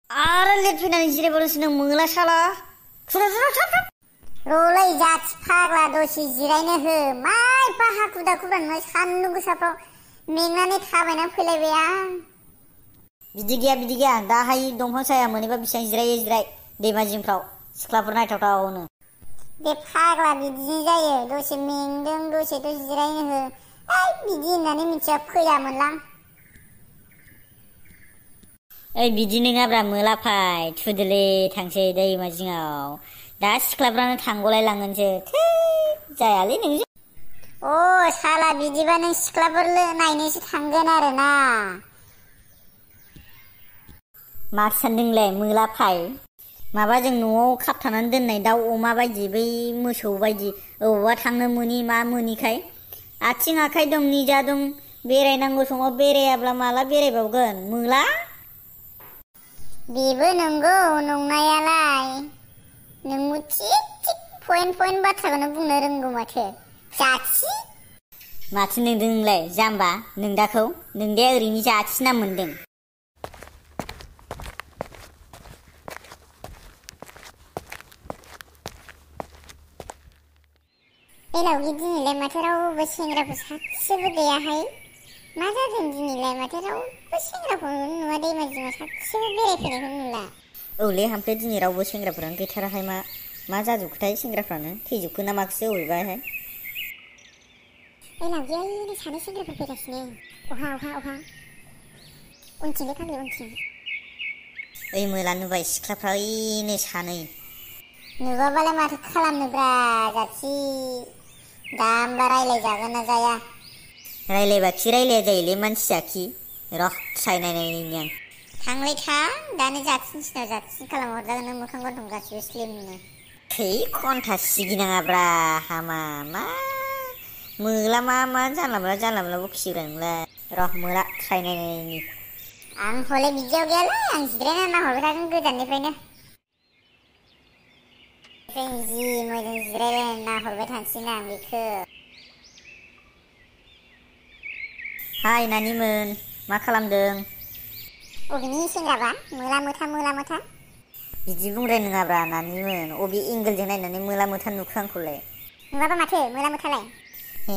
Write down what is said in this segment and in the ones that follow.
आरो लेट फैनानै जिरायबावदोंसो नों मोला साला र'लै जाथि फाग्ला दसे जिरायनो हो मा एफा हाखु दाखु नोङो सान्दुं गोसाफ्राव मेंनानै थाबायना फैलायबाय आं। बिदि गैया दाहाय दंफां साया मोनोबा बेसेबां जिराय दैमा जिंफ्राव सिख्लाफोर नायथावथावनो। बे फाग्ला बिदिनो जायो दसे मेंदों दसेथ' जिरायनो हो बिदि होननानै मिथिया फैयामोनलां। ओइ बिदि नङाब्रा मोलाफाय थुदोलै थांसै दैमा जिङाव दा सिख्लाफ्रानो थांगलाय लांगोनसो थै जायालै नोंजों। अ साला बिदिबा नों सिख्लाफोर नायनोसो थांगोन आरो ना। माथो सानदोंलाय मोलाफाय माबा जों न'आव खाबथानानै दोननाय दाउ अमा बायदि बै मोसौ बायदि अबावबा थांनो मोनि मा मोनिखाय आथिं आखाइ दं निजा दं बेरायनांगौ समाव बेरायाब्ला माला बेरायबावगोन मोला। बेबो नंगौ नंनायालाय नोंबो थिग पइन्ट बाथ्राखौनो बुंनो रोंगौ माथो जाथि। माथो नोंदों नोंलाय जाम्बा नोंदाखौ नोंदाया ओरैनो जाथि नाम मोन्दों। बेलावगि दिनैलाय माथो रावबो सेंग्राफोर सासेबो गैयाहाय मा जादों दिनैलाय माथो रावबो सेंग्राखौ नुवा दैमा जिङाव सासेबो बेरायफैनायखौ नुला। औलै हामफ्ले दिनै रावबो सेंग्राफोरानो गैथाराहाय मा जाजोबखोथाय सेंग्राफ्रानो थैजोबखो ना माखोसो अबेबाहाय। बेलावगियानो सानै सेंग्राफोर फैगासिनो अहा उनथिंलै फाग्लि उनथिं। ओइ मोला नुबाय सिख्लाफ्रा ओइनो सानै। नुबाबालाय माथो खालामनोब्रा जाथि दा होमबा रायलायजागोन ना जाया। रायलायबा खि रायलाया जायोलै मानसिया खि र' ट्राय नायनायनि आं। थांलै थां दानो जाथिनिसिनाव जाथि खालामहरजागोन नों मोखां गन्थं गासिबो स्लिमनो। थै खन्था सिगिनाङाब्रा हामा मा मोला मा जानला मोनला बखियोब्रा नोंलाय र' मोला ट्राय नायनायनि। आं हले बिदियाव गैयालै आं जिरायना नाहरबाय थागोन गोजाननिफ्रायनो। जि मोजां जिरायलायना नाहरबाय थानोसैना आं बेखौ। हाय नानिमोन मा खालामदों? अबेनि सेंग्राबा मोला मोथा? बिदि बुंद्राय नङाब्रा नानिमोन अबे एंगोलजों नायनानै मोला मोथा नुखो आंखौलाय? नङाबा माथो मोला मोथालाय? हे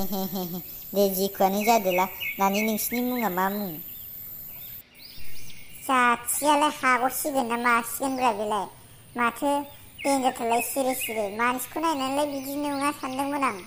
दे जिखुआनो जादोला नानि नोंसिनि मुङा मा मुं? जाथियालाय हाग'सिगोन ना मासिगोनब्रा बेलाय माथो देनजारथारलाय सिरि मानसिखौ नायनानैलाय बिदि नङा सानदोंमोन आं।